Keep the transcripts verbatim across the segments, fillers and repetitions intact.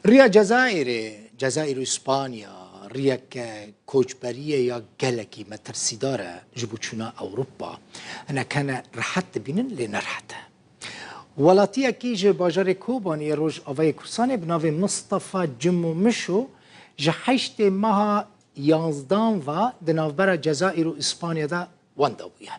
Riya Cezayirê, Cezayir û Îspanya, riyeke koçberiyê ya gelekî metirsîdar e ji bo çûna Ewropa. Hinek hene rehet dibînin, lê ne rehet e. Welatiyekî ji bajarê Kobanê yê Rojavayê Kurdistanê bi navê Mistefa Cimo Mişo ji heştê meha yanzdan ve di navbera Cezayir û Îspanya de wenda bûye.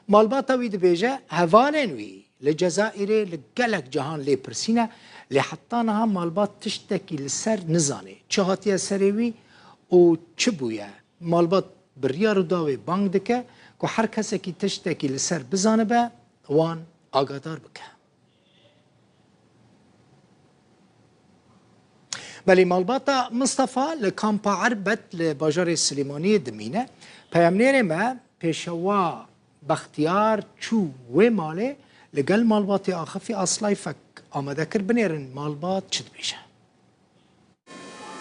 Malbata wî dibêje, hevalên wî li Cezayirê li gelek cahan lê pirsîne, lê heta niha malbat tiştekî li ser nizanê. Çi hatiye serê wî û çi bûye? Malbat bi riya Rûdawê bang dike ku her kesekî tiştekî li ser bizanibe, wan agadar bike. Belê, malbata Mistefa li Kampa Erbet li bajarê Silêmaniyê dimîne. Peyamnêrê me Pêşewa Bextiyar çû wê malê, li gel malbatê axifî Aslayfek amade kir. Binêrin malbat çi dibêje.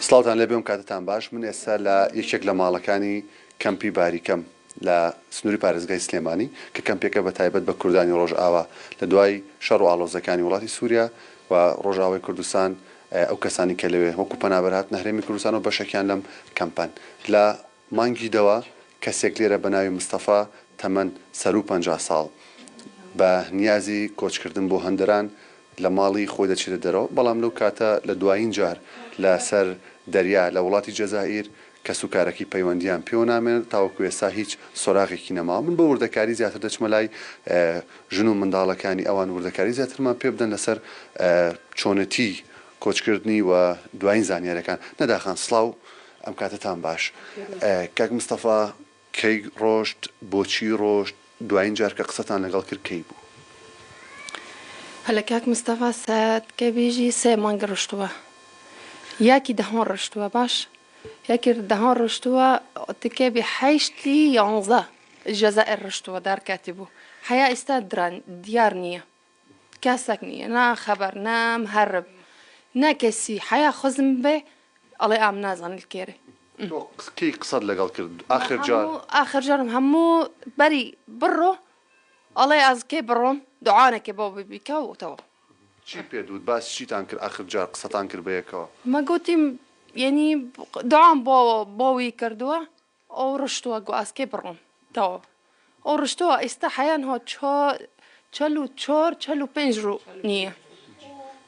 سڵاوتان لێبێ و کاتتان باش. من ئێستا لە یەکێک لە ماڵەکانی کەمپی باریکەم لە سنووری پارێزگای سلێمانی، کە کەمپێکە بە تایبەت بە کوردانی ڕۆژئاوا لە دوای شەڕ و ئاڵۆزەکانی وڵاتی سووریا و ڕۆژئاوای کوردستان، ئە، ئەو کەسانی کە لەوێ وەکو پەنابەر هاتنە هەرێمی کوردستان و بەشێکیان لەم کەمپەن. لە مانگی دەوە کەسێک لێرە بە ناوی مستەفا، تەمەن سەروو پەنجا ساڵ، بە نیازی کۆچکردن بۆ هەندەران لە ماڵی خۆی دەچێتە دەرەوە، بەڵام لەو کاتە لە دوایین جار لە سەر دەریا لە وڵاتی جەزائیر کەس و کارەکەی پەیوەندیان پێوە نامێنێت، تاوەکو ئێستا هیچ سۆراغێکی نەماوە. من بۆ وردەکاری زیاتر دەچمە لای، ئە، ژن و منداڵەکانی ئەوان، وردەکاری زیاترمان پێ بدەن لەسەر، ئە، چۆنەتی کۆچکردنی و دوایین زانیاریەکان. نەداخان، سڵاو، ئەم کاتتان باش. ئە، کاک مستەفا، کەی ڕۆشت، بۆچی ڕۆشت، دوایین جار کە قسەتان لەگەڵ کرد کەی بوو؟ هەلە کاک مستەفا سەد کە بێژی سێ مانگ ڕشتووە. یاکی دەهۆن ڕشتووە، باش؟ یاکی دەهۆن ڕشتووە، تکێ بی حەیشتی یانزە جەزائر ڕشتووە، دارکاتی بوو. حەیا ئیستا دران، دیار نییە. کەسەک نییە، نا خەبەر، نا مهرب، نا کەسی. حەیا خۆزم بێ، ئەڵێ ئام نازان لکێرێ. تۆ قس-، کەی قسەت لەگەڵ کرد؟ ئاخر جار؟ هەموو، ئاخر جارم هەموو بەری بڕۆ، ئەڵێ ئەز کەی بڕۆم، دوعانەکێ بۆ ببیکە و تەوە. چی پێ دوت؟ باس چیتان کرد؟ ئاخر جار قسەتان کرد بە یەکەوە؟ مە گوتیم، یعنی، دوعام بۆ، بۆ وی کردووە، ئەو ڕشتووە گو ئەز کەی بڕۆم، تەوە. ئەو ڕشتووە ئیستا حەیان هۆ چۆ-، چەل و چۆر، چەل و پێنج ڕوو نییە.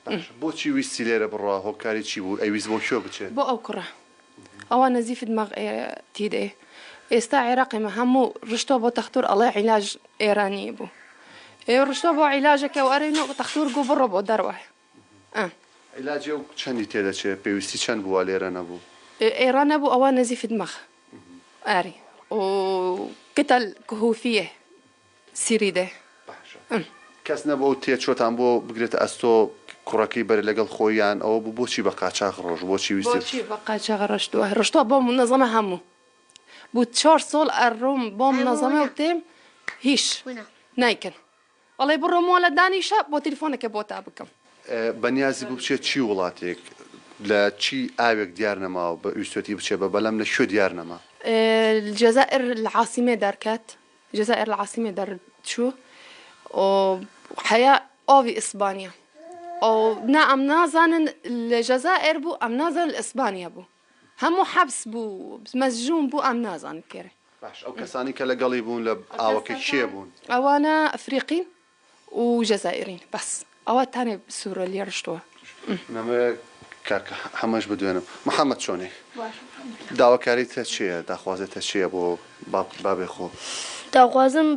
باش. بۆچی ویستی لێرە بڕوا؟ هۆکاری چی بوو؟ ئەیویست بۆ کوێ بچێت؟ بۆ ئەو کوڕە. ئەوە نەزیفت مەغ-، ئێ، تیدێ. ئێستا عێراقی مە هەموو ڕشتۆ بۆ تەختور ئەڵێ عیلاج ئێرانی بوو. ئێ ڕشتۆ بۆ عیلاجەکە و ئەرێنۆ تەختور گو بڕۆ بۆ دەروە. ئە. عیلاجێ و چەندی تێدەچێت؟ پێویستی چەند بووە لێرە نەبوو؟ ئێ، ئێرە نەبوو، ئەوە نەزیفت مەغ. ئاری. و کتەل کهوفیە. سیریدێ. باشە. ئم. کەس نەبوو تێچۆتان بۆ بگرێتە ئەستۆ کوڕەکەی بەرێ لەگەڵ خۆیان ئەوە بوو؟ بۆچی بە قاچاغ ڕۆژ؟ بۆچی ویستی؟ بۆچی بە قاچاغ ڕۆشتووە؟ ڕشتووە بۆ منەزەمە هەموو. بوو چۆر سۆڵ ئەڕۆم بۆ منەزەمە و تێم هیچ نایکەن. ئەڵێ بڕۆ مۆلە دانیشە بۆ تەلیفۆنەکە بۆ تا بکەم. ئە، بە نیازی بوو بچێت چی وڵاتێک؟ لە چی ئاوێک دیار نەماوە بە ویستێتی بچێت بە بەلەم لە کوێ دیار نەما؟ ئە، الجزائر العاصمة دەرکەت. جەزائر لە عاصمێ دەرچوو و حەیا ئاوی ئیسپانیا. ئەو نا ئەم نازانن لە جەزائر بوو، ئەم نازانن لە ئیسپانیا بوو. هەموو حەبس بوو، مەزجوون بوو، ئەم نازانن کێرە. باش، ئەو کەسانی کە لەگەڵی بوون لە ئاوەکە کێ بوون؟ ئەوانە ئەفریقین و جەزائرین، بەس. ئەوە تانێ سوورە لێ ڕشتووە. نەمەوێ کاک حەمەش بدوێنم. محەممەد چۆنی؟ باش، الحمدلله. داواکاری تە چییە؟ داخوازێ تە چییە بۆ باب-، بابێ خۆ؟ داخوازم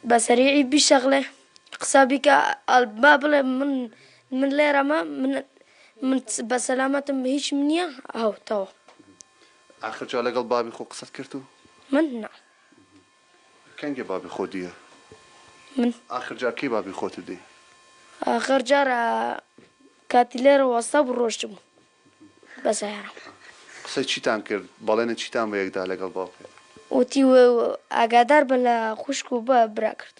بە سەریعی بیشەغلێ. قسە بیکە، ئەل-، با بڵێ من، من لێرەمە، من، من بە سەلامەتم، هیچ من نییە. ئەو، تەوە. ئاخر جا لەگەڵ بابی خۆ قسەت کرد و؟ من نا. کەنگێ بابی خۆ دیە؟ من. ئاخر جار کەی بابی خۆت دی؟ ئاخر جار، ئا، کاتی لێرە وەستا بوو ڕۆشت بوو. بەس هەرە. قسەی چیتان کرد؟ بەڵێنە چیتان بە یەکدا لەگەڵ باوکێ؟ وتی و ئاگادار بە لە خوشک و بە برا کرد.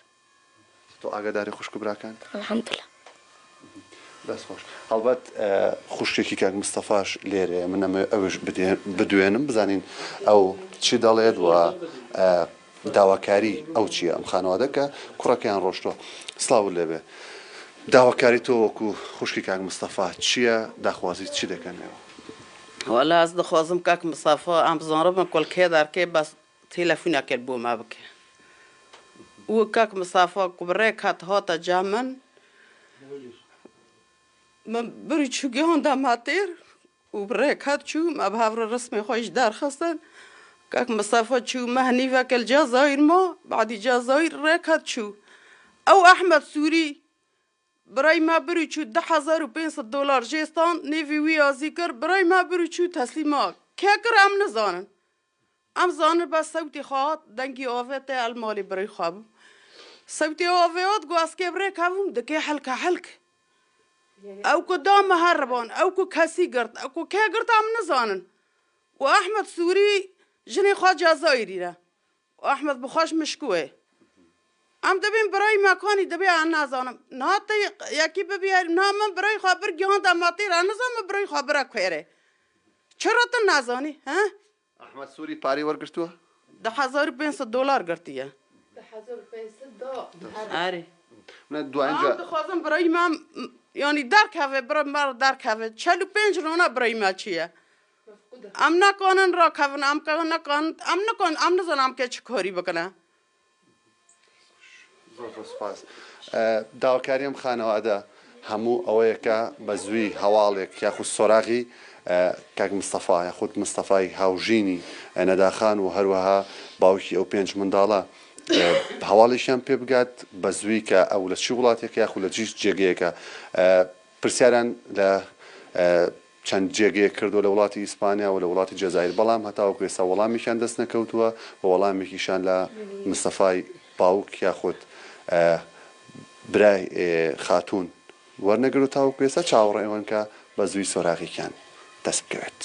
تۆ ئاگاداری خوشک و براکان؟ الحمدلله. دەست خۆش. هەڵبەت، ئە، خوشکێکی کاک مستەفاش لێرەیە. من ئەمە ئەوش بدێ-، بدوێنم، بزانین ئەو چی دەڵێت و، ئە، داواکاری ئەو چییە، ئەم خانەوادە کە کوڕەکەیان ڕۆشتووە. سڵاو لێبێ. داواکاری تۆ وەکو خوشکی کاک مستەفا چییە؟ داخوازی چی دەکەن ئێوە؟ وەلا ez dixwazim kak Mistefa, em zaribin ku li kê derkê, bes têlefûnekê li bo me bike. Û kak Mistefa ku bi rêk hat hate cem min, min birî çû gihanda me têr û bi rêk hat çû, me bi hev re resmê xwe jî derxistin. Kak Mistefa çû, me nîveke li Cezayir ma, badî Cezayir rêk hat çû. Ew Ehmed Sûrî, birayê me birî çû, du hezar û pênc sed dolar jê stand, nêvî wî yazî kir, birayê me birî çû teslîma kê kir, em nizanin. Em zanin bes sewtê xwe hat, dengî avê tê, el malê birayê xwe bû. Sewtê avê hat, got, ez kê bi rê kevim, dikê helke helk. Ew ku da me heriban, ew ku kesî girt, ew ku kê girt, em nizanin. Û Ehmed Sûrî jinê xwe Cezayirî ne. Û Ehmed bi xwe ji Mişkû ye. Em dibên birayê me kanî dibê, ez nazanim. Niha te yekî bibî, niha min birayê xwe bir gihanda me têr, ez nizanim min birayê xwe bire kuêrê. Çira tu nazanî, he? Ehmed Sûrî parê wergirtû? Du hezar û pênc sed dolar girtiye. Di hezar û pênc sed da. Erê. Ne duayên Em ca dixwazin birayê me, yanî derkeve, bira me re derkeve. Çel û pênc rona birayê me çi ye? Em nekanin rakevin, em ke-, nekanin, em nekanin, em nizanin em kê çi karî bikine. Zor zor spas. Dawakarî em xanewade hemû eweyeke be zûyî hewalek yaxud soraxî kak Mistefa yaxud Mistefayî hawjînî Nedaxan û her wiha bawikî ew pênc mindala hewalêşiyan pê bigat be zûyî ke ew li çi welateke yaxud li çi cêgeyeke. Pirsyaran li çend cêgeyê kirdo li welatî Îspanya û li welatî Cezayir, belam heta wekî êsa welamêkiyan dest nekewtûye û welamêkîşan li Mistefayî bawik yaxud birayê xatûn wernegirtûye. Ta wekî êsa çaverê wan ke be zûyî soraxêkiyan dest bikewt.